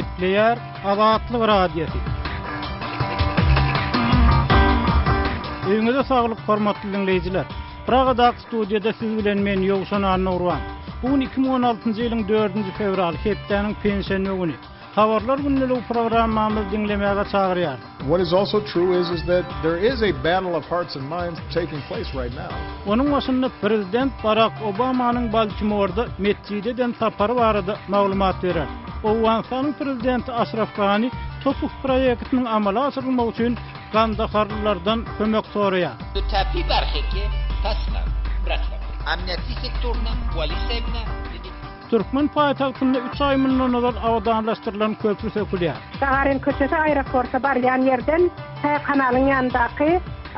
Gepleýär Azatlyk Radiosy. Öýüňize saglyk hormatly diňleýjiler. Pragadaky studiýada siz bilen men Ýowşan Annagurban. Bu gün 2016-njy ýylyň 4-nji fewraly, hepdäniň penşenbe güni. Habarlar gündeligi programmamyzy diňlemäge çagyrýarys. What is also true is is that there is a battle of hearts and minds taking place right now. Onuň başynda prezident Barak Obamanyň Baltimorda metjide eden sapary barada maglumat berer. Owganystanyň prezidenti Aşraf Gani TOPH proýektiniň amala aşyrylmagy üçin gandaharlylardan kömek soraýar. د ټاپي برخې کې پس مرسته امنیتي سکتور نه والي صاحب نه Türkmen paýtagtynda üç aý mundan ozal abadanlaşdyrylan köpri sökülýär. Gagarin köçesi aeroporta barýan ýerden tä kanalyň ýanyndaky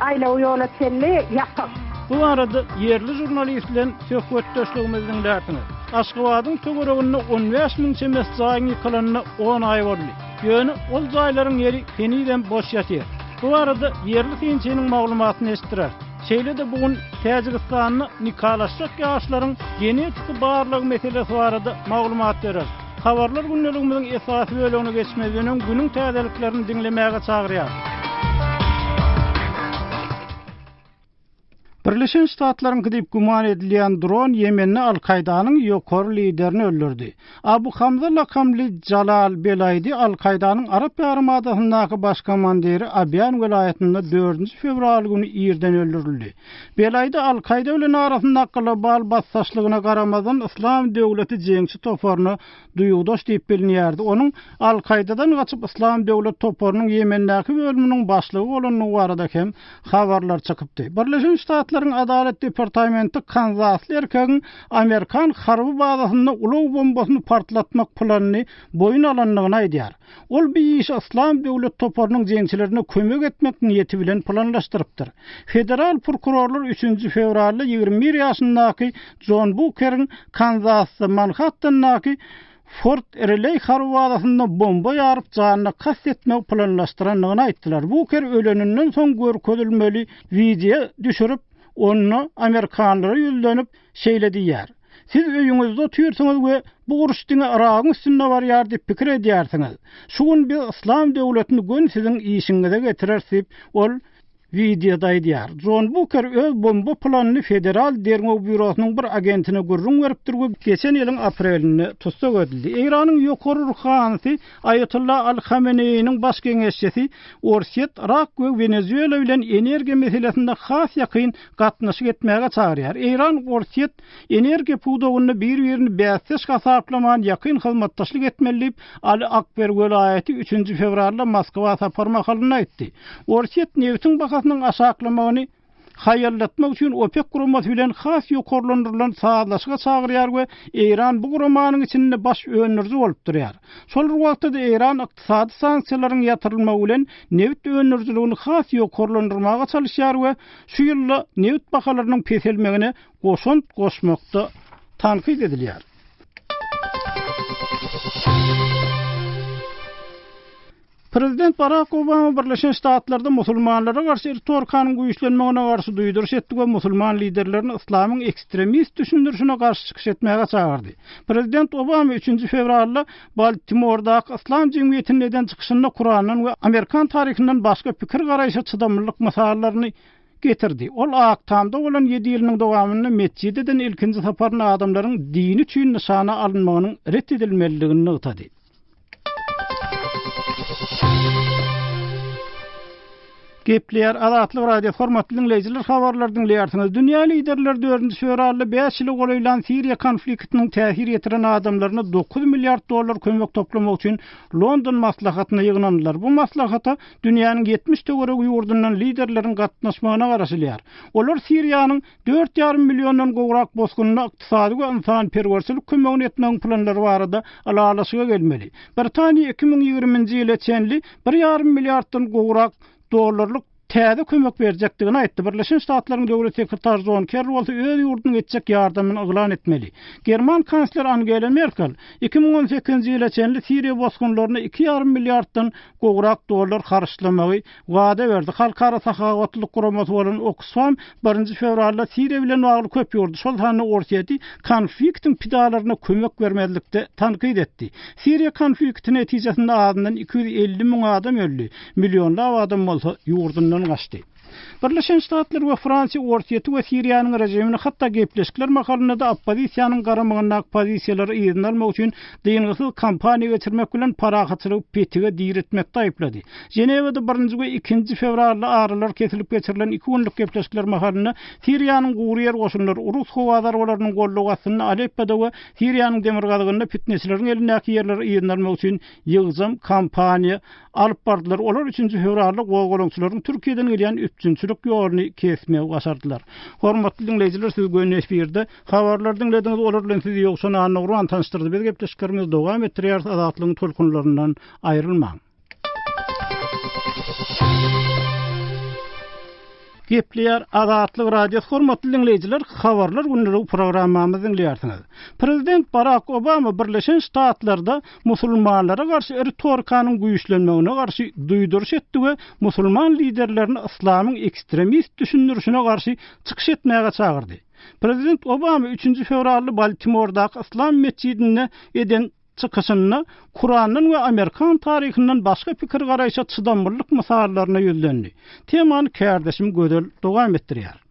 aýlaw ýola çenli ýapyk. Bu barada ýerli žurnalist bilen söhbetdeşligimizi diňlärsiňiz. Aşgabadyň töwereginde 15 müň çemesi jaýyň ýykylanyna on aý boldy. Ýöne ol jaýlaryň ýeri henizem boş ýatyr. Bu barada ýerli synçynyň maglumatyny eşitdireris. Şeýle-de bu gün Täjigistanda nikalaşjak ýaşlaryň genetiki barlagy meselesi barada maglumat bereris. Habarlar gündeligimiziň esasy bölegine geçmezden öň günüň täzeliklerini diňlemäge çagyrýarys. Birleşen Ştatlaryňky diýip güman edilýän dron Ýemende Al-Kaýdanyň ýokary liderini öldürdi. Abu Hamza lakamly Jalal Belaýdi Al-Kaýdanyň Arap ýarymadasyndaky baş komandiri Abýan welaýatynda dördünji fewral güni irden öldürildi. Belaýdi Al-Kaýda bilen arasyndaky global basdaşlygyna garamazdan Yslam döwleti jeňçi toparyna duýgudaş diýip bilinýärdi. Onuň Al-Kaýdadan gaçyp Yslam döwlet toparynyň Ýemendäki bölüminiň başlygy bolandygy barada hem habarlar çykypdy. Birleşen Ştatlaryň Adalat departamenti kanzasly erkegiň amerikan harby bazasynda ulag bombasyny partlatmak planyny boýun alandygyny aýdýar. Ol bu işi Yslam döwlet toparynyň jeňçilerine kömek etmek niýeti bilen planlaşdyrypdyr. Federal prokurorlar üçünji fewralda 21 ýaşyndaky Jon Bukeriň Kanzasda Manhattandaky Fort Rileý harby bazasynda bomba ýaryp janyna kast etmegi planlaşdyrandygyny aýtdylar. Buker öleninden soň görkezilmeli wideo düşürip, onda amerikanlara ýüzlenip, şeýle diýýär, Siz öýüňizde otyrsyňyz we bu uruş diňe Yragyň üstünde barýar diýip pikir edýärsiňiz. Şu gün biz Yslam döwletini göni siziň işigiňize getireris diýip, ol Wideoda aýdýar. Jon Buker öz bomba planyny Federal derňew býurosynyň bir agentine gürrüň beripdir we geçen ýylyň aprelinde tussag edildi. Eýranyň ýokary ruhanysy Aýatollah Aly Hameneýiniň baş geňeşçisi Orsýet, Yrak we Wenezuela bilen energiýa meselesinde has ýakyn gatnaşyk etmäge çagyrýar. Eýran, Orsýet energiýa pudagynda bir-birini bäsdeş hasaplaman ýakyn hyzmatdaşlyk etmeli diýip, Aly Akber Welaýaty üçünji fewralda Moskwa sapar mahalynda aýtdy. Orsýet nebitiň bahasynyň aşaklamagyny haýallatmak üçin OPEK guramasy bilen has ýokarlandyrylan sazlaşyga çagyrýar we Eýran bu guramanyň içinde baş öndüriji bolup durýar. Şol bir wagtda-da Eýran ykdysady sanksiýalaryň ýatyrylmagy bilen nebit öndürijiligini has ýokarlandyrmaga çalyşýar we şu ýylda nebit bahalarynyň peselmegine goşant goşmakda tankyt edilýär. Prezident Barak Obama Birleşen Ştatlarda musulmanlara garşy ritorikanyň güýçlenmegine garşy duýduryş etdi we musulman liderlerini yslamyň ekstremist düşündirişine garşy çykyş etmäge çagyrdy. Prezident Obama üçünji fewralda Baltimordaky Yslam jemgyýetinde eden çykyşynda Kurandan we amerikan taryhyndan başga pikir-garaýşa çydamlylyk mysallaryny getirdi. Ol Ak Tamda bolan ýedi ýylynyň dowamynda metjide eden ilkinji saparynda adamlaryň dini üçin nyşana alynmagynyň ret edilmelidigini nygtady. Gepleýär Azatlyk Radiosy hormatly diňleýjiler habarlary diňleýärsiňiz. Dünýä liderleri dördünji fewralda bäş ýyla golaýlan Siriýa konfliktiniň täsir ýetiren adamlaryna 9 milliard dollar kömek toplamak üçin London maslahatyna ýygnandylar. Bu maslahata dünýäniň 70 töweregi ýurdundan liderleriň gatnaşmagyna garaşylýar. Olar Siriýanyň Dört ýarym milliondan gowrak bosgunyna ykdysady we ynsanperwerçilik kömegini etmegiň planlary barada ylalaşyga gelmeli. Britaniýa 2020-nji ýyla çenli bir ýarym milliarddan gowrak dollarlyk. Täze kömek berjekdigini aýtdy. Birleşen Ştatlaryň Döwlet sekretary Jon Kerri bolsa öz ýurdunyň etjek ýardamyny yglan etmeli. German kansleri Angela Merkel 2018-nji ýyla çenli siriýa bosgunlaryna iki ýarym milliarddan gowrak dollar harçlamagy wada berdi. Halkara sahawatlylyk guramasy bolan Oksfam birinji fewralda Siriýa bilen bagly köp ýurdy, şol sanda Orsýeti konfliktiň pidalaryna kömek bermezlikde tankyt etdi. Siriýa konflikti netijesinde azyndan 250 müň adam öldi. Millionlap adam bolsa ýurdundan gaçdy. Birleşen Ştatlar we Fransiýa Orsýeti we Siriýanyň režimini hatda gepleşikler mahalynda-da oppozisiýanyň garamagyndaky pozisiýalary yzyna almak üçin dyngysyz kampaniýa geçirmek bilen parahatçylygy petige diretmekde aýyplady. Ženewada birinji we ikinji fewralda aralar kesilip geçirilen iki günlük gepleşikler mahalynda Siriýanyň gury ýer goşunlary rus howa zarbalarynyň goldawy astynda Aleppoda we Siriýanyň demirgazygynda pitneçileriň elindäki ýerleri yzyna almak üçin ýygjam kampaniýa alyp bardylar. Olar üçünji fewralda gozgalaňçylaryň Türkiýeden gelýän üpjünçilik ýoluny kesmegi başardylar. Hormatly diňleýjiler, siz göni efirde habarlary diňlediňiz. Olar bilen sizi Ýowşan Annagurban tanyşdyrdy. Biz gepleşiklerimizi dowam etdirýäris. Azatlygyň tolkunlaryndan aýrylmaň. Gepleýär Azatlyk Radiosy hormatly diňleýjiler habarlar gündeligi programmamyzy diňleýärsiňiz. Prezident Barak Obama Birleşen Ştatlarda musulmanlara garşy ritorikanyň güýçlenmegine garşy duýduryş etdi we musulman liderlerini yslamyň ekstremist düşündirişine garşy çykyş etmäge çagyrdy. Prezident Obama üçünji fewralda Baltimordaky yslam metjidinde eden Çykyşynda Kurandan we amerikan taryhyndan başga pikir-garaýşa çydamlylyk mysallaryna ýüzlendi. Temany kärdeşim Gözel dowam etdirýär.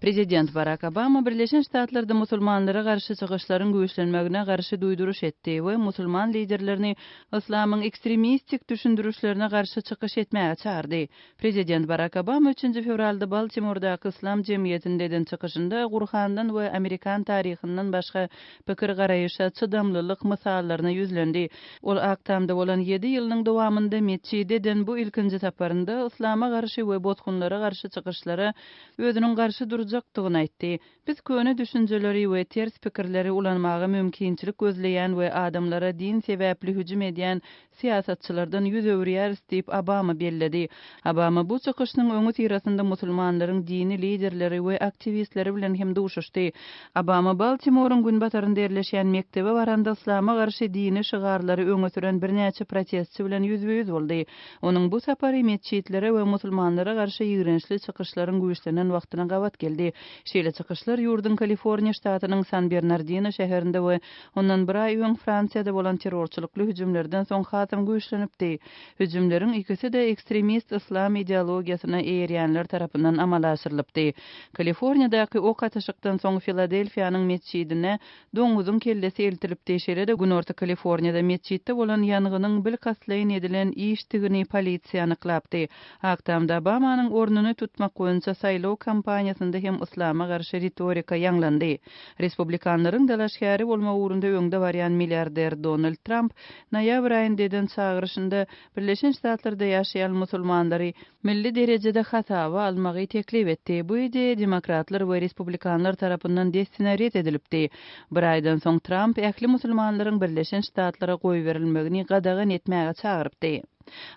Prezident Barak Obama Birleşen Ştatlarda musulmanlara garşy çykyşlaryň güýçlenmegine garşy duýduryş etdi we musulman liderlerini yslamyň ekstremistik düşündirişlerine garşy çykyş etmäge çagyrdy. Prezident Barak Obama üçünji fewralda Baltimordaky Yslam jemgyýetinde eden çykyşynda Gurhandan we amerikan taryhyndan başga pikir-garaýşa çydamlylyk mysallaryna ýüzlendi. Ol Ak Tamda bolan ýedi ýylynyň dowamynda metjide eden bu ilkinji saparynda yslama garşy we bosgunlara garşy çykyşlara özüniň garşy durjakdygyny aýtdy. Biz köne düşünjeleri we ters pikirleri ulanmaga mümkinçilik gözleýän we adamlara din sebäpli hüjüm edýän syýasatçylardan ýüz öwürýäris diýip, Obama belledi. Obama bu çykyşynyň öňüsyrasynda musulmanlaryň dini liderleri we aktiwistleri bilen hem duşuşdy. Obama Baltimoryň günbatarynda ýerleşýän mekdebe baranda yslama garşy dini şygarlary öňe süren birnäçe protestçi bilen ýüzbe-ýüz boldy. Onuň bu sapary metjitlere we musulmanlara garşy ýigrençli çykyşlaryň güýçlenen wagtyna gabat geldi. Şeýle çykyşlar ýurduň Kaliforniýa ştatynyň San-Bernardino şäherinde we ondan bir aý öň Fransiýada bolan terrorçylykly hüjümlerden soň hasam güýçlenipdi. Hüjümleriň ikisi-de ekstremist yslam ideologiýasyna eýerýänler tarapyndan amala aşyrylypdy. Kaliforniýadaky ok atyşykdan soň Filadelfiýanyň metjidine doňňuzyň kellesi eltilipdi, şeýle-de Günorta Kaliforniýada metjitde bolan ýangynyň bilkastlaýyn edilen işdigini polisiýa anyklapdy. Ak Tamda Obamanyň ornuny tutmak boýunça saýlaw kampaniýasynda hem yslama garşy ritorika ýaňlandy. Respublikanlaryň dalaşgäri bolmak ugrunda öňde barýan milliarder Donald Tramp noýabr aýynda eden çagyryşynda Birleşen Ştatlarda ýaşaýan musulmanlary milli derejede hasaba almagy teklip etdi. Bu ideýa demokratlar we respublikanlar tarapyndan dessine ret edilipdi. Bir aýdan soň Tramp ähli musulmanlaryň Birleşen Ştatlara goýberilmegini gadagan etmäge çagyrypdy.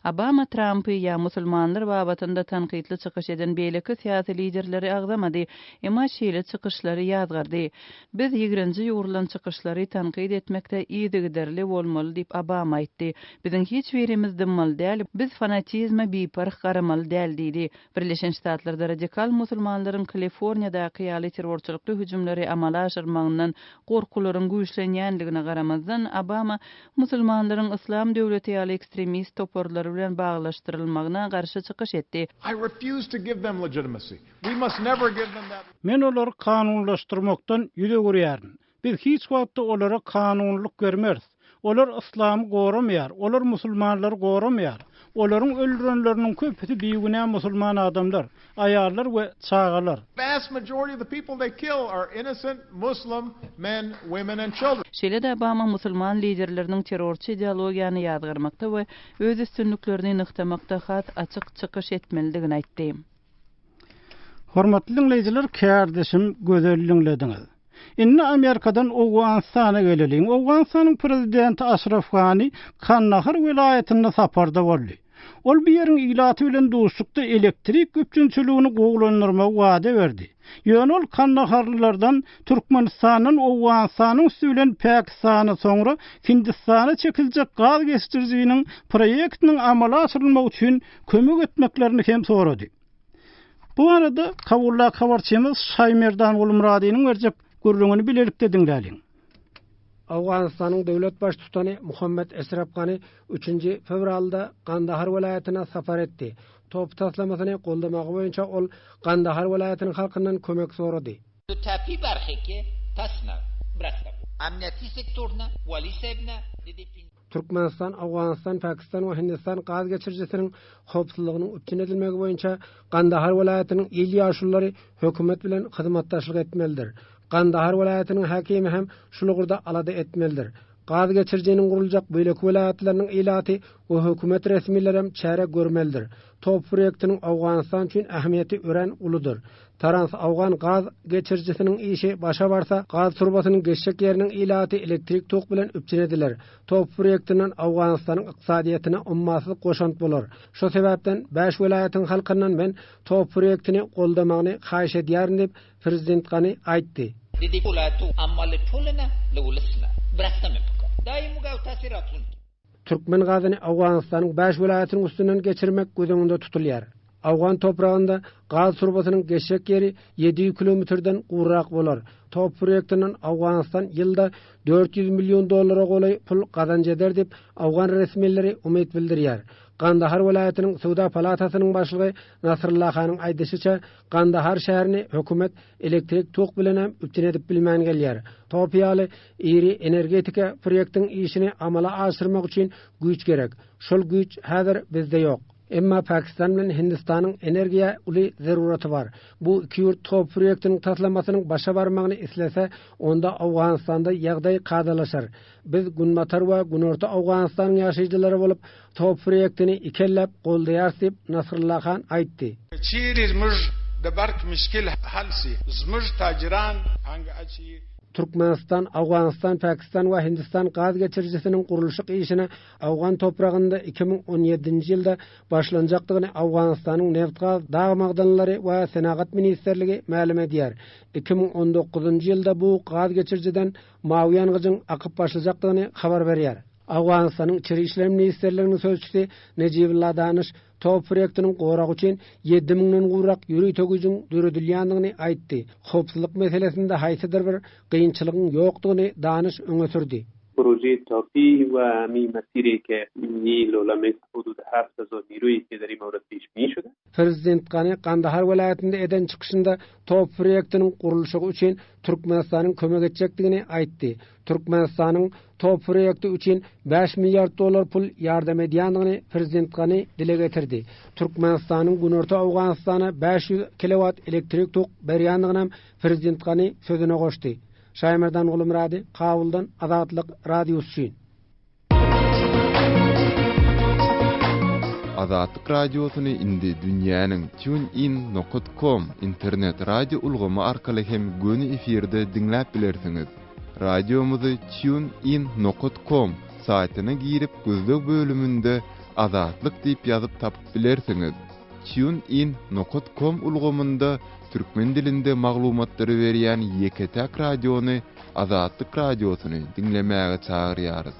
Obama Trampy ýa musulmanlar babatynda tankytly çykyş eden beýleki syýasy liderleri agzamady, emma şeýle çykyşlary ýazgardy. Biz ýigrenje ýugrulan çykyşlary tankyt etmekde yzygiderli bolmaly diýip, Obama aýtdy. Biziň hiç birimiz dymmaly däl, biz fanatizme biparh garamaly däl diýdi. Birleşen Ştatlarda radikal musulmanlaryň Kaliforniýadaky ýaly terrorçylykly hüjümleri amala aşyrmagyndan gorkularyň güýçlenýändigine garamazdan, Obama musulmanlaryň Yslam döwleti ýaly ekstremist toparlary bilen baglaşdyrylmagyna garşy çykyş etdi. I refuse to give them legitimacy. We must never give them that. Men olary kanunlaşdyrmakdan ýüz öwürýärin. Biz hiç wagtda olara kanunylyk bermeris. Olar yslamy goramaýar, olar musulmanlary goramaýar. Olaryň öldürenleriniň köpüsi bigünä musulman adamlar, aýallar we çagalar. Vast majority of the people they kill are innocent Muslim men, women and children. Şeýle-de Obama musulman liderleriniň terrorçy ideologiýany ýazgarmakda we öz üstünliklerini nygtamakda has açyk çykyş etmelidigini aýtdy. Hormatly diňleýjiler, kärdeşim Gözel diňlediňiz. Indi Amerikadan Owganystana geleliň. Owganystanyň prezidenti Aşraf Gani Kandahar welaýatynda saparda boldy. Ol bu ýeriň ilaty bilen duşuşykda elektrik üpjünçiligini gowulandyrmagy wada berdi. Ýöne ol kandaharlylardan Türkmenistandan Owganystanyň üsti bilen Pakistana soňra Hindistana çekiljek gaz geçirijiniň proýektiniň amala aşyrylmagy üçin kömek etmeklerini hem sorady. Bu barada Kabuldaky habarçymyz Şaýmerdan Gulmyradynyň berjek gürrüňini bilelikde diňläliň. Owganystanyň döwlet Baştutany Muhammet Eşref Gani üçünji fewralda Gandahar welaýatyna sapar etdi. Top taslamasyny goldamagy boýunça ol Gandahar welaýatynyň halkyndan kömek sorady. Türkmenistan, Owganystan, Pakistan we Hindistan gaz geçirijisiniň howpsuzlygynyň üpjün edilmegi boýunça Gandahar welaýatynyň il ýaşululary hökümet bilen hyzmatdaşlyk etmelidir. Gandahar welaýatynyň häkimi hem şul ugurda alada etmelidir. Gaz geçirijiniň guruljak beýleki welaýatlarynyň ilaty we hökümet resmilerem çäre görmelidir. TOP proýektiniň Owganystan üçin ähmiýeti örän uludyr. Trans-Awgan gaz geçirijisiniň işi başa barsa, gaz turbasynyň geçjek ýeriniň ilaty elektrik tok bilen üpjün ediler. TOP proýektinden Owganystanyň ykdysadyýetine ummasyz goşant bolar. Şo sebäpden bäş welaýatyň halkyndan men TOP proýektini goldamagyny haýyş edýärin diýip, Prezident Gani aýtdy. Türkmen gazyny Owganystanyň bäş welaýatynyň üstünden geçirmek göz öňünde tutulýar. Owgan topragynda gaz turbasynyň geçjek ýeri 700 kilometrden gowrak bolar. TOP proýektinden Owganystan ýylda 400 million dollara golaý pul gazanç eder diýip, owgan resmileri umyt bildirýär. Gandahar welaýatynyň Söwda palatasynyň başlygy Nasrylla hanyň aýdyşyça, Gandahar şäherini hökümet elektrik tok bilenem üpjün edip bilmän gelýär. TOP ýaly iri energetika proýektiň işini amala aşyrmak üçin güýç gerek. Şol güýç häzir bizde ýok. Emma Pakistan bilen Hindistanyň energiýa uly zeruraty bar. Bu iki ýurt TOP proýektiniň taslamasynyň başa barmagyny islese, onda Owganystanda ýagdaý kadalaşar. Biz Günbatar we Günorta Owganystanyň ýaşaýjylary bolup, TOP proýektini ikelläp goldaýarys diýip, Nasrulla han aýtdy. چیرې زموږ د برق مشکل حل شي زموږ تاجران پانګه اچوي. Türkmenistan, Owganystan, Pakistan we Hindistan gaz geçirijisiniň gurluşyk işine owgan topragynda 2017-nji ýylda başlanjakdygyny Owganystanyň Nebit-gaz, dag magdanlary we senagat ministrligi mälim edýär. 2019-njy ýylda bu gaz geçirijiden mawy ýangyjyň akyp başlajakdygyny habar berýär. Owganystanyň Içeri işler ministrliginiň sözçüsi Nejibulla Danyş TOP proýektiniň goragy üçin ýedi müňden gowrak ýörite güýjüň döredilýändigini aýtdy. Howpsuzlyk meselesinde haýsydyr bir kynçylygyň ýokdugyny Danyş öňe sürdi. پروژه تاپی و همی مسیری که ای لوله حدود 7000 نیرویی که در این مورد پیش بینی شده. Prezident Gani Gandahar welaýatynda eden çykyşynda TOP proýektiniň gurluşygy üçin Türkmenistanyň kömek etjekdigini aýtdy. Türkmenistanyň TOP proýekti üçin bäş milliard dollar pul ýardam edýändigini prezident Gani dile getirdi. Türkmenistanyň Günorta Owganystana 500 kilowat elektrik tok berýändiginem prezident Gani sözüne goşdy. Şaýmerdan Gulumyrady, Kabuldan Azatlyk Radiosy üçin. Azatlyk Radiosyny indi dünýäniň TuneIn nokat com internet radio ulgamy arkaly hem göni efirde diňläp bilersiňiz. Radiomyzy TuneIn nokat com saýtyna girip gözleg bölüminde Azatlyk diýip ýazyp tapyp bilersiňiz. TuneIn nokat com ulgamynda türkmen dilinde maglumatlary berýän ýeke-täk radiony Azatlyk Radiosyny diňlemäge çagyrýarys.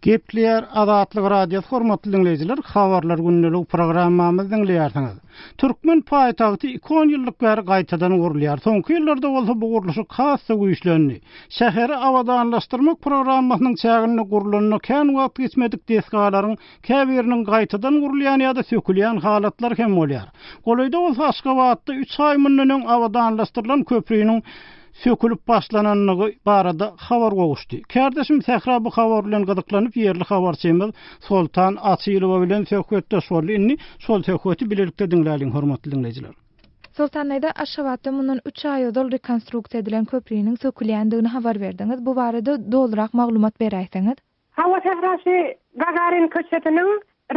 Gepleýär Azatlyk Radiosy hormatly diňleýjiler habarlar gündelik programmamyzy diňleýärsiňiz. Türkmen paýtagty iki on ýyllyk bäri gaýtadan gurulýar. Soňky ýyllarda bolsa bu gurluşyk has-da güýçlendi. Şäheri abadanlaşdyrmak programmasynyň çäginde gurlanyna kän wagt geçmedik desgalaryň Käbiriniň gaýtadan gurulýan ýa-da sökülýän halatlary hem bolýar. Golaýda bolsa Aşgabatda üç aý mundan öň abadanlaşdyrylan köpriniň sökülip başlanandygy barada habar gowuşdy. Kärdeşim Sähra bu habar bilen gyzyklanyp ýerli habarçymyz Soltan Açylowa bilen söhbetdeş boldy. Indi şol söhbeti bilelikde diňläliň hormatly diňleýjiler. Soltan daýza, Aşgabatda mundan üç aý ozal rekonstruksiýa edilen köpriniň sökülýändigini habar berdiňiz. Bu barada dolurak maglumat beräýseňiz? Hawa Sähra şu Gagarin köçesiniň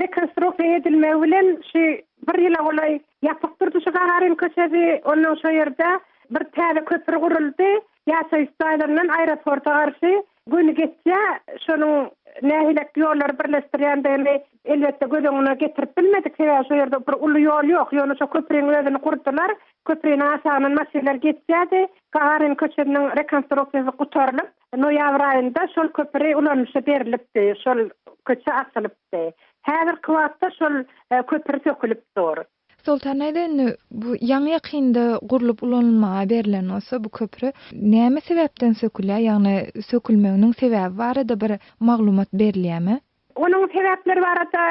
rekonstruksiýa edilmegi bilen şu bir ýyla golaý ýapyk durdy şu Gagarin köçesi ondan şo ýerde bir täze köpri guruldy. Ýaşaýyş jaýlaryndan aeroporta garşy göni geçýär. Şonuň nähilek ýollary birleşdirýändigini elbetde göz öňüne getirip bilmedik. Sebäbi şo ýerde bir uly ýol ýok. Ýöne şo köprüniň özüni gurdular. Köprüniň aşagyndan maşynlar geçýärdi. Gagarin köçesiniň rekonstruksiýasy gutarylyp, noýabr aýynda şol köpri ulanyşa berlipdi. Şol köçe açylypdy. Häzirki wagtda şol köpri sökülip dur. Soltan daýza indi bu ýaňy-ýakynda gurlup ulanylmaga berlen bolsa bu köpri näme sebäpden sökülýär, ýagny sökülmeginiň sebäbi barada bir maglumat berilýärmi? Onuň sebäpleri barada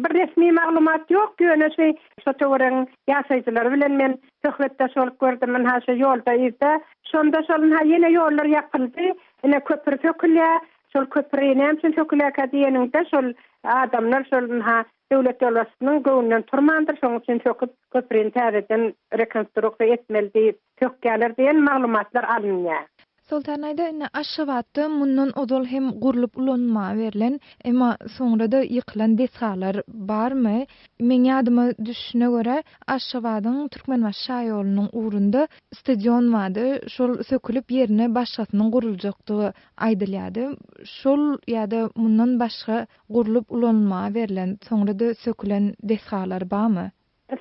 bir resmi maglumat ýok, ýöne şu şo töweregiň ýaşaýjylary bilen men söhbetdeş bolup gördüm, ynha şu ýolda-yzda. Şonda şol ynha ýene ýollar ýapyldy, ine köpri sökülýär, şol köpri näme üçin sökülýärkä diýeniňde şol adamlar şol ynha Döwlet ýolbaşçysynyň göwnünden turmandyr, şonuň üçin söküp, köprini täzeden rekonstruksiýa etmeli diýip sökýärler diýen maglumatlar alynýar. Soltan aýda indi Aşgabatda mundan ozal hem gurlup ulanylmaga berlen, emma soňra-da ýykylan desgalar barmy? Meň ýadyma düşüşine görä, Aşgabadyň Türkmenbaşy şaýolunyň ugrunda stadion bardy, şol sökülip ýerine başgasynyň guruljakdygy aýdylýardy. Şol ýa-da mundan başga Gurlup ulanylmaga berlen, soňra-da sökülen desgalar barmy?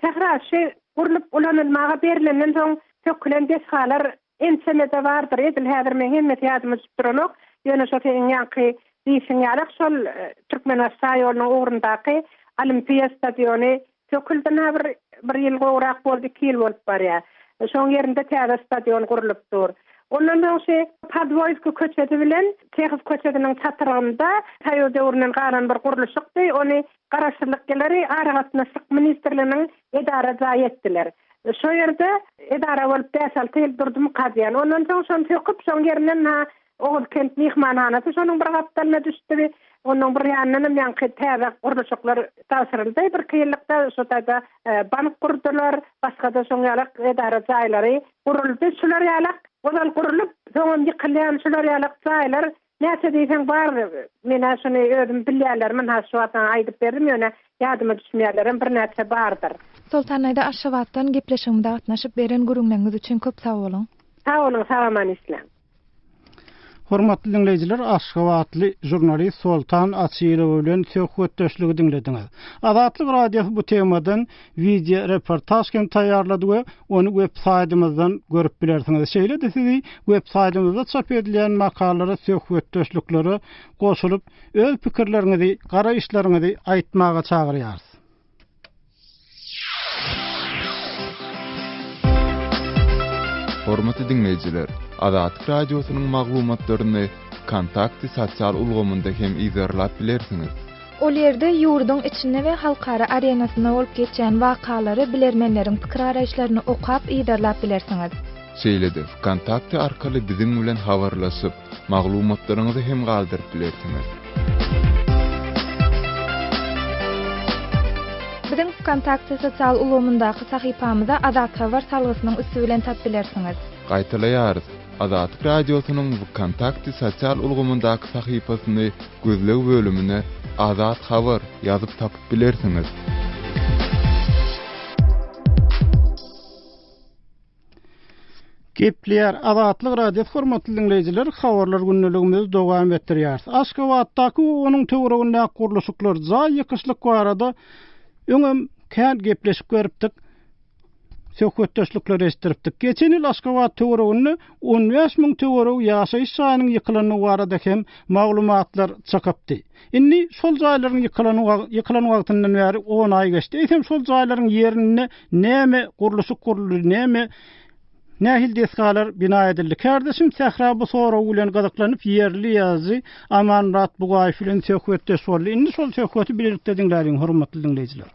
Sähra, şu gurlup ulanylmaga berlenden soň sökülen desgalar ençeme-de bardyr. Edil häzir meň hemmesi ýadyma düşüp duranok. Ýöne şo seniň ýaňky diýşiň ýalak şol Türkmenbaşy şaýolunyň ugrundaky Olimpiýa stadiony Söküldi-na bir bir ýyl gowrak boldy, iki ýyl bolup barýar. Şoň ýerinde täze stadion gurlup dur. Ondan soň şu Podwoýskiý köçesi bilen Çehow köçesiniň çatrygynda Soýuz döwründen galan bir gurluşykdy. Ony Garaşsyzlyk ýylary Aragatnaşyk ministrliginiň edara jaýy etdiler. Şo ýerde edara bolup bäş-alty ýyl durdumyka diýýän. Ondan soň şony söküp, şoň ýerinden ha Oguzkent myhmanhanasy şonuň bir gapdalyna düşdi. Onuň bir ýanyndanam ýaňky täze gurluşyklar tabşyryldy. Birki ýyllykda şo taýda bank gurdular, başga-da şoň ýalak edara jaýlary guruldy. Şular ýalak ozal gurlup, soňam ýykylýan şular ýalak jaýlar näçe diýseň bar. Men-ä şuny özüm bilýänlerimi ynha şu wagt saňa aýdyp berdim, ýöne ýadyma düşmeýänlerem birnäçe bardyr. Soltan daýza Aşgabatdan gepleşigimize gatnaşyp beren gürrüňleriňiz üçin köp sag boluň. Sag boluň, sag-aman işläň. Hormatly diňleýjiler, aşgabatly žurnalist Soltan Açylowa bilen söhbetdeşligi diňlediňiz. Azatlyk Radiosy bu temadan wideo reportaž hem taýýarlady we ony web saýtymyzdan görüp bilersiňiz. Şeýle-de sizi web saýtymyzda çap edilýän makalalara, söhbetdeşliklere goşulyp, öz pikirleriňizi, garaýyşlaryňyzy aýtmaga çagyrýarys. Hormatly diňleýjiler, Azatlyk Radiosynyň maglumatlaryny Wkontakte sosial ulgamynda hem yzarlap bilersiňiz. Ol ýerde ýurduň içinde we halkara arenasynda bolup geçýän wakalary, bilermenleriň pikir-garaýyşlaryny okap, yzarlap bilersiňiz. Şeýle-de, Wkontakte arkaly biziň bilen habarlaşyp, Maglumatlaryňyzy hem galdyryp bilersiňiz. Biziň Wkontakte sosial ulgamyndaky sahypamyza Azathabar salgysynyň üsti bilen tap bilersiňiz. Gaýtalaýarys, Azatlyk Radiosynyň Wkontakte sosial ulgamyndaky sahypasyny gözleg bölümine Azat Habar ýazyp tapyp bilersiňiz. Gepleýär Azatlyk Radiosy hormatly diňleýjiler habarlar gündeligimizi dowam etdirýäris. Aşgabatdaky we onuň töweregindäki gurluşyklar, jaý ýykyşlyk barada öňem kän gepleşik beripdik. Söhbetdeşlikler eşitdiripdik. Geçen ýyl Aşgabat töwereginde 15 müň töweregi ýaşaýyş jaýynyň ýykylandygy barada hem maglumatlar çykypdy. Indi şol jaýlaryň ýykylan ýykylan wagtyndan bäri on aý geçdi. Eýsem şol jaýlaryň ýerinde näme gurluşyk guruldy, näme nähili desgalar bina edildi? Kärdeşim Sähra bu sorag bilen gyzyklanyp ýerli ýazyjy Amanmyrat Bugaýew bilen söhbetdeş boldy. Indi şol söhbeti bilelikde diňläliň, hormatly diňleýjiler.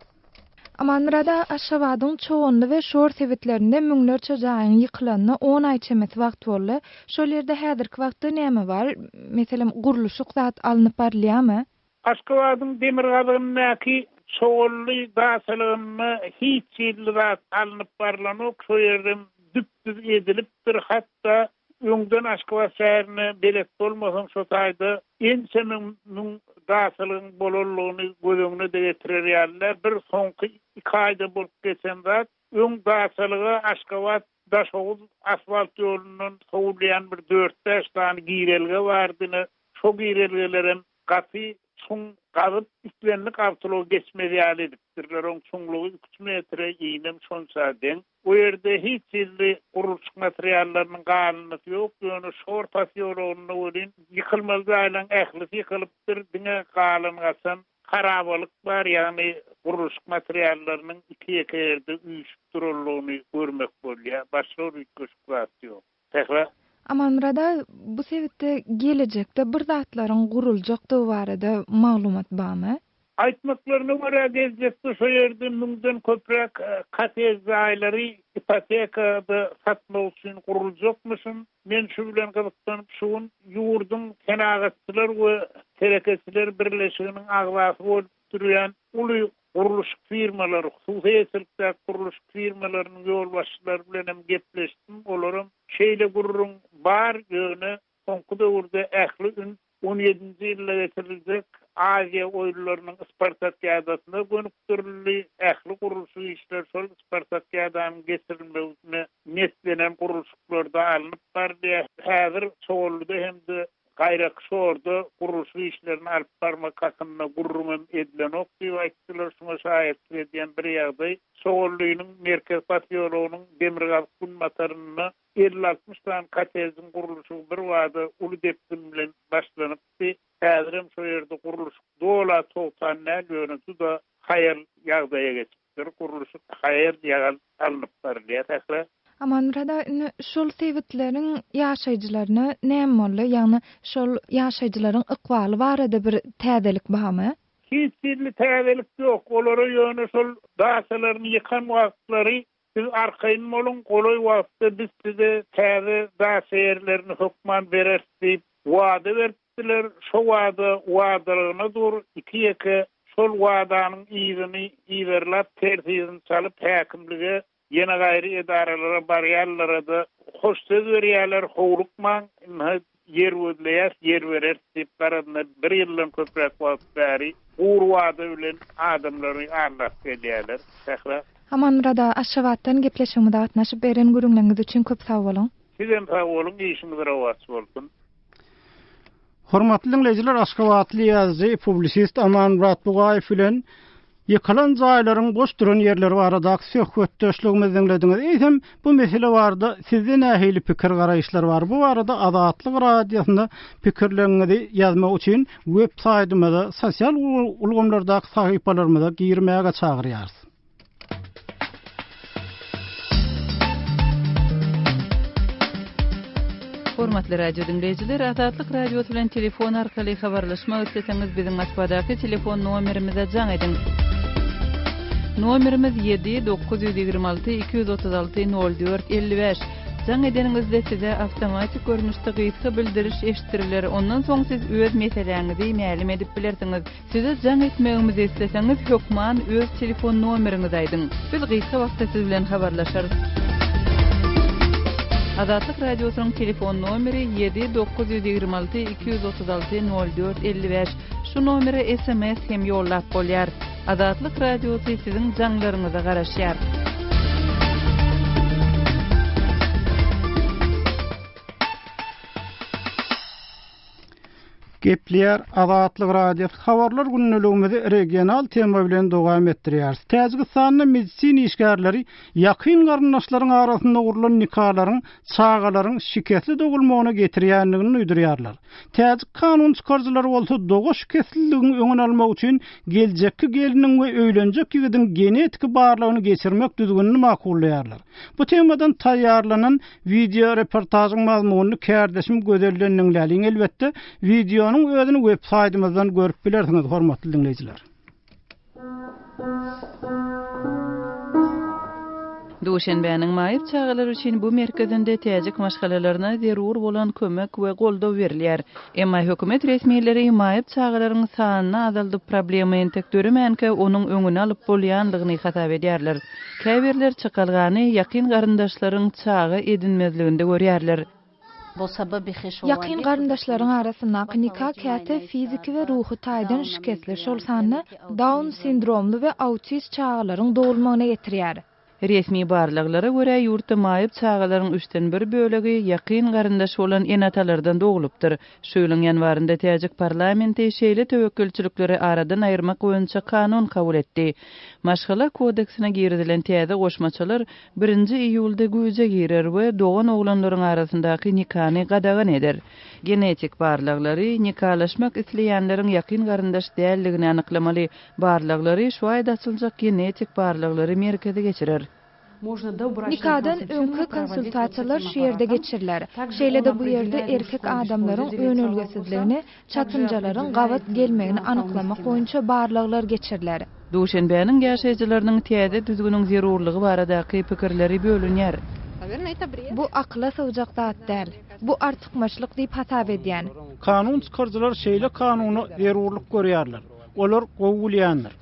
Amanmyrat aga, Aşgabadyň Çoganly we Şor sebitlerinde müňlerçe jaýyň ýykylanyna on aý çemesi wagt boldy. Şol ýerde häzirki wagtda näme bar? Meselem, gurluşyk zat alnyp barylýarmy? Aşgabadyň demirgazygyndaky Çoganly daçalygynda hiç hili zat alnyp barlanok, şo ýerdem düp-düz edilipdir, hatda Öňden Aşgabat şäherine belet bolmasaň şo taýda ençeme müň daçalygyň bolanlygyny göz öňüne-de getirer ýaly däl. Bir soňky iki aýda bolup geçen zat, öň daçalyga Aşgabat. Daşoguz asfalt ýolundan sowulýan bir dört-bäş sany girelge bardy, ine, şo girelgelerem gaty çuň gazyp, islendik awtoulag geçmez ýaly edipdirler. Oň çuňlugy iki-üç metre, inem şonça deň. O ýerde hiç hili gurluşyk materiallarynyň galyndysy ýok, ýöne Şor posýologynda welin ýykylmaly jaýlaryň ählisi ýykylypdyr, diňe galan-gaçan harabalyk bar, ýagny gurluşyk materiallarynyň iki-ýeke ýerde üýşüp duranlygyny görmek bolýar, başga bir üýtgeşik zat ýok. Sähra. Amanmyrat aga, bu sebitde gelejekde bir zatlaryň guruljakdygy barada maglumat barmy? Aýtmaklaryna görä, geljekde şo ýerde müňden köpräk kottej jaýlary ipotekada satmak üçin guruljakmyşyn. Men şu bilen gyzyklanyp, şu gün ýurduň Senagatçylar we telekeçiler birleşiginiň agzasy bolup durýan uly gurluşyk firmalary, hususy eýeçilikdäki gurluşyk firmalarynyň ýolbaşçylary bilen hem gepleşdim. Olaram şeýle gürrüň bar, ýöne soňky döwürde ähli üns on ýedinji ýylda geçiriljek Aziýa oýunlarynyň Spartakiadasyna gönükdirildi. Ähli gurluşyk işleri şol Spartakiadanyň geçirilmegine niýetlenen gurluşyklarda alnyp barylýar. Häzir Çoganlyda hem-de Gaýraky şorda gurluşyk işlerini alyp barmak hakynda gürrüňem edilenok diýip aýtdylar. Şuňa şaýatlyk edýän bir ýagdaý, Çoganlynyň merkez posýologynyň demirgazyk-günbatarynda Elli-altmyş sany kottejiň gurluşygy birbada uly depgin bilen başlanypdy. Häzirem şo ýerde gurluşyk dola togtan däl, ýöne juda haýal ýagdaýa geçipdir. Gurluşyk haýal-ýagal alnyp barylýar Sähra. Amanmyrat aga, indi şol sebitleriň ýaşaýjylaryna näme boldy? Ýagny şol ýaşaýjylaryň ykbaly barada bir täzelik barmy? Hiç hili täzelik ýok. Olara ýöne şol daçalaryny ýykan wagtlary Siz arkaýyn boluň, golaý wagtda biz size täze daça ýerlerini hökman bereris diýip, wada beripdiler. Şo wada wadalygyna dur, iki-ýeke şol wadanyň yzyny yzarlap, ters yzyny çalyp, häkimlige, ýene gaýry edaralara barýanlara-da hoş söz berýärler, howlukmaň, ynha, Ýer gözleýäs, ýer bereris diýip garazynda bir ýyldan köpräk wagt bäri gury wada bilen adamlary aldap gelýärler. Sähra. Amanmyrat aga, Aşgabatdan gepleşigimize gatnaşyp beren gürrüňleriňiz üçin köp sag boluň. Sizem sag boluň, işiňiz rowaç bolsun. Hormatly diňleýjiler, aşgabatly ýazyjy, publisist Amanmyrat Bugaýew bilen Ýykylan jaýlaryň boş duran ýerleri baradaky söhbetdeşligimizi diňlediňiz. Eýsem, bu mesele barada sizde nähili pikir-garaýyşlar bar? Bu barada Azatlyk Radiosynda pikirleriňizi ýazmak üçin web saýtymyza, sosial ulgamlardaky sahypalarymyza girmäge çagyrýarys. Hormatly radio diňleýjiler, Azatlyk Radiosy bilen telefon arkaly habarlaşmak isleseňiz, biziň Moskwadaky telefon nomerimize jaň ediň. Nomerimiz 7 926 236 04 55. Jaň edeniňizde size awtomatik görnüşde gysga bildiriş eşitdiriler, ondan soň siz öz meseläňizi mälim edip bilersiňiz. Size jaň etmegimizi isleseňiz hökman öz telefon nomeriňizi aýdyň. Biz gysga wagtda siz bilen habarlaşarys. Azatlyk Radiosynyň telefon nomeri ýedi 926 236 04 55. Şu nomere sms hem ýollap bolýar. Azatlyk Radiosy siziň jaňlaryňyza garaşýar. Gepleýär Azatlyk Radiosy Habarlar gündeligimizi regional tema bilen dowam etdirýäris. Täjigistanda medisina işgärleri ýakyn garyndaşlaryň arasynda gurlan nikalaryň çagalaryň şikesli dogulmagyna getirýändigini duýdurýarlar. Täjik kanun çykaryjylary bolsa doga şikesliligiň öňüni almak üçin geljekki gelniň we öýlenjek ýigidiň genetiki barlagyny geçirmek düzgünini makullaýarlar. Bu temadan taýýarlanan Wideo reportažyň mazmunyny kärdeşim Gözelden diňläliň elbetde, wideonyň özüni web saýdymyzdan görüp bilersiňiz hormatly diňleýjiler. Duşenbäniň maýyp çagalar üçin bu merkezinde täjik maşgalalaryna zerur bolan kömek we goldaw berilýär. Emma hökümet resmileri maýyp çagalaryň sanyny azaldyp problema entek döremänkä onuň öňüni alyp bolýanlygyny hasap edýärler. Käbirler çykalgany ýakyn garyndaşlaryň çaga edinmezliginde görýärler. Ýakyn garyndaşlaryň arasyndaky nika käte fiziki we ruhy taýdan şikesli, şol sanda Daun sindromly we autist çagalaryň dogulmagyna getirýär. Resmi barlaglara görä, ýurtda maýyp çagalaryň üçden bir bölegi ýakyn garyndaş bolan ene-atalardan doglupdyr. Şu ýylyň ýanwarynda täjik parlamenti şeýle töwekgelçilikleri aradan aýyrmak boýunça kanun kabul etdi. Maşgala kodeksine girizilen täze goşmaçalar birinji iýulda güýje girer we dogan oglanlaryň arasyndaky nikany gadagan eder. Genetik barlaglary nikalaşmak isleýänleriň ýakyn garyndaş däldigini anyklamaly. Barlaglary şu aýda açyljak genetik barlaglary merkezi geçirer. Nikadan öňki konsultasiýalar şu ýerde geçiriler. Şeýle-de bu ýerde erkek adamlaryň önelgesizligini, çatynjalaryň gabat gelmegini anyklamak boýunça barlaglar geçiriler. Duşenbäniň ýaşaýjylarynyň täze düzgüniň zerurlygy baradaky pikirleri bölünýär. Bu akyla sygjak zat däl. Bu artykmaçlyk diýip hasap edýän. Kanun çykaryjylar şeýle kanuna zerurlyk görýärler. Olar gowy bilýändir.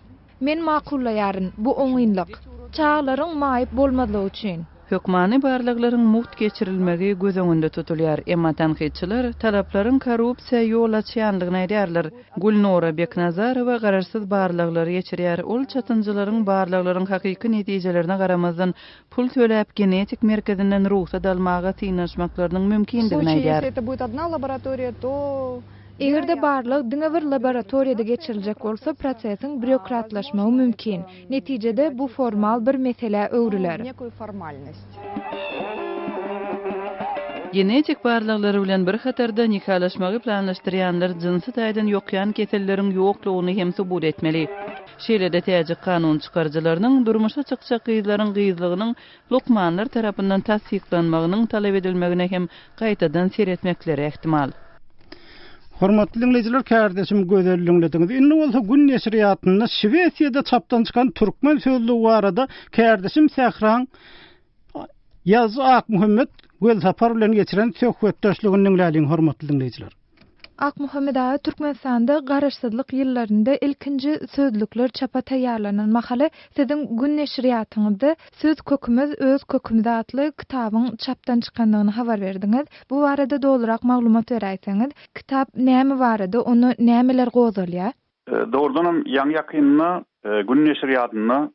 Men makullaýaryn, bu oňynlyk. Çagalaryň maýyp bolmazlygy üçin. Hökmany barlaglaryň mugt geçirilmegi göz öňünde tutulýar. Emma tankytçylar talaplaryň korrupsiýa ýol açýandygyny aýdýarlar. Gülnura Beknazarowa garaşsyz barlaglary geçirýär. Ol çatynjylaryň barlaglaryň hakyky netijelerine garamazdan, pul töläp genetik merkezinden rugsat almaga synanyşmaklarynyň mümkindigini aýdýar. Eger-de barlag diňe bir laboratoriýada geçiriljek bolsa, prosesiň býurokratlaşmagy mümkin. Netijede, bu formal bir meselä öwrüler. Genetik barlaglary bilen bir hatarda, nikalaşmagy planlaşdyrýanlar jynsy taýdan ýokýan keselleriň ýoklugyny hem subut etmeli. Şeýle-de täjik kanun çykaryjylarynyň durmuşa çykjak gyzlaryň gyzlygynyň lukmanlar tarapyndan tassyklanmagynyň talap edilmegine hem gaýtadan seretmekleri ähtimal. Hormatly diňleýjiler, kärdeşim Gözel diňlediňiz. Indi bolsa Gün neşirýatynda Şwesiýada çapdan çykan türkmen sözlügi barada kärdeşim Sähraň ýazyjy Akmuhammet Welsapar bilen geçiren söhbetdeşligini diňläliň, hormatly diňleýjiler. Akmuhammet aga Türkmenistanda Garaşsyzlyk ýyllarynda ilkinji sözlükler çapa taýýarlanan mahaly siziň Gün neşirýatyňyzda Söz kökümiz, öz kökümiz atly kitabyň çapdan çykandygyny habar berdiňiz. Bu barada dolurak maglumat beräýseňiz. Kitap näme barada, onda nämeler gozgalýar? Dogrudanam, ýaňy-ýakynda Gün neşirýatynda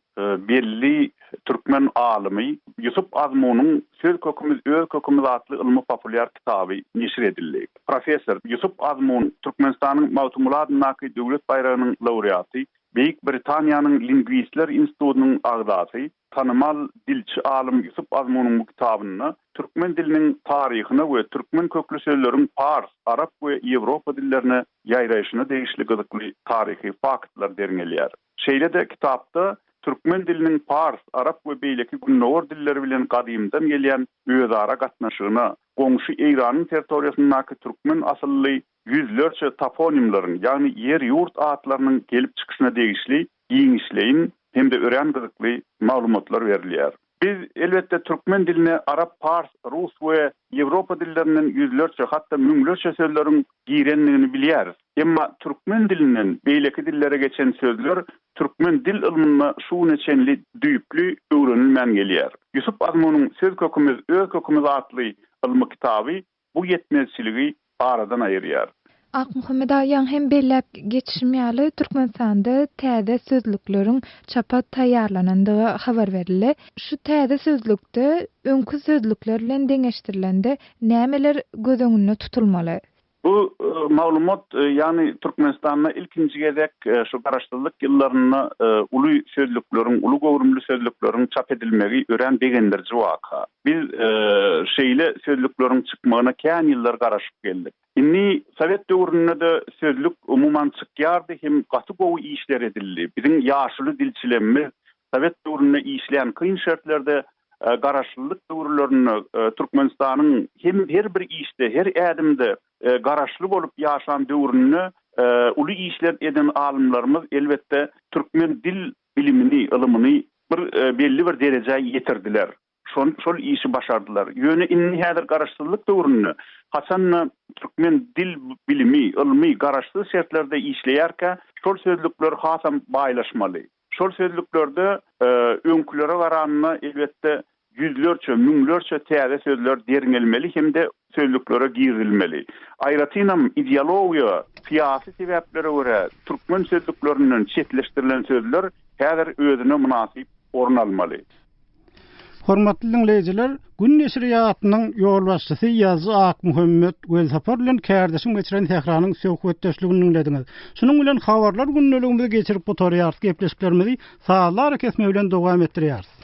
belli türkmen alymy Ýusup Azmunyň Söz kökümiz, öz kökümiz atly ylmy-populýar kitaby neşir edildi. Professor Ýusup Azmun Türkmenistanyň Magtymguly adyndaky Döwlet baýragynyň laureaty, Beýik Britaniýanyň Lingwistler institutynyň agzasy, tanymal dilçi alym Ýusup Azmunyň bu kitabynda türkmen diliniň taryhyna we türkmen kökli sözleriň pars, arap we ýewropa dillerine ýaýraýşyna degişli gyzykly taryhy faktlar derňelýär. Şeýle-de kitapda türkmen diliniň pars, arap we beýleki gündogar dilleri bilen gadymdan gelýän özara gatnaşygyna, goňşy Eýranyň territoriýasyndaky türkmen asylly ýüzlerçe toponimleriň, ýagny ýer-ýurt atlarynyň gelip çykyşyna degişli giňişleýin hem-de örän gyzykly maglumatlar berilýär. Biz, elbetde, türkmen diline arap, pars, rus we ýewropa dillerinden ýüzlerçe, hatda müňlerçe sözleriň girendigini bilýäris. Emma türkmen dilinden beýleki dillere geçen sözler türkmen dil ylmynda şu güne çenli düýpli öwrenilmän gelýär. Ýusup Azmunyň Söz kökümiz, öz kökümiz atly ylmy kitaby bu ýetmezçiligi aradan aýyrýar. Akmuhammet aga, ýaňy hem belläp geçişim ýaly, Türkmenistanda täze sözlükleriň çapa taýýarlanandygy habar berildi. Şu täze sözlükde öňki sözlükler bilen deňeşdirilende nämeler göz öňünde tutulmaly? Bu maglumat, ýagny Türkmenistanda ilkinji gezek şu garaşsyzlyk ýyllarynda uly sözlükleriň, uly göwrümli sözlükleriň çap edilmegi örän begendiriji waka. Biz şeýle sözlükleriň çykmagyna kän ýyllar garaşyp geldik. Indi sowet döwründe-de sözlük umuman çykýardy hem gaty gowy işler edildi. Biziň ýaşuly dilçilemmiz sowet döwründe işlän kyn şertlerde garaşlylyk döwürlerinde Türkmenistanyň hem her bir işde, her ädimde garaşly bolup ýaşan döwründe uly işler eden alymlarymyz elbetde türkmen dil bilimini, ylymyny bir belli bir derejä ýetirdiler. Şol şol işi başardylar. Ýöne indi häzir garaşsyzlyk döwründe haçanda türkmen dil bilimi, ylmy garaşsyz şertlerde işleýärkä şol sözlükler hasam baýlaşmaly. Şol sözlüklerde öňkülere garanda elbetde ýüzlerçe, müňlerçe täze sözler derňelmeli hem-de sözlüklere girizilmeli. Aýratynam ideologiýa, syýasy sebäplere görä türkmen sözlüklerinden çetleşdirilen sözler häzir özüne mynasyp orun almaly. Hormatly diňleýjiler, Gün neşirýatynyň ýolbaşçysy ýazyjy Akmuhammet Welsapar bilen kärdeşim geçiren Sähranyň söhbetdeşligini diňlediňiz. Şunuň bilen habarlar gündeligimizi geçirip gutarýarys, gepleşiklerimizi sazly arakesme bilen dowam etdirýäris.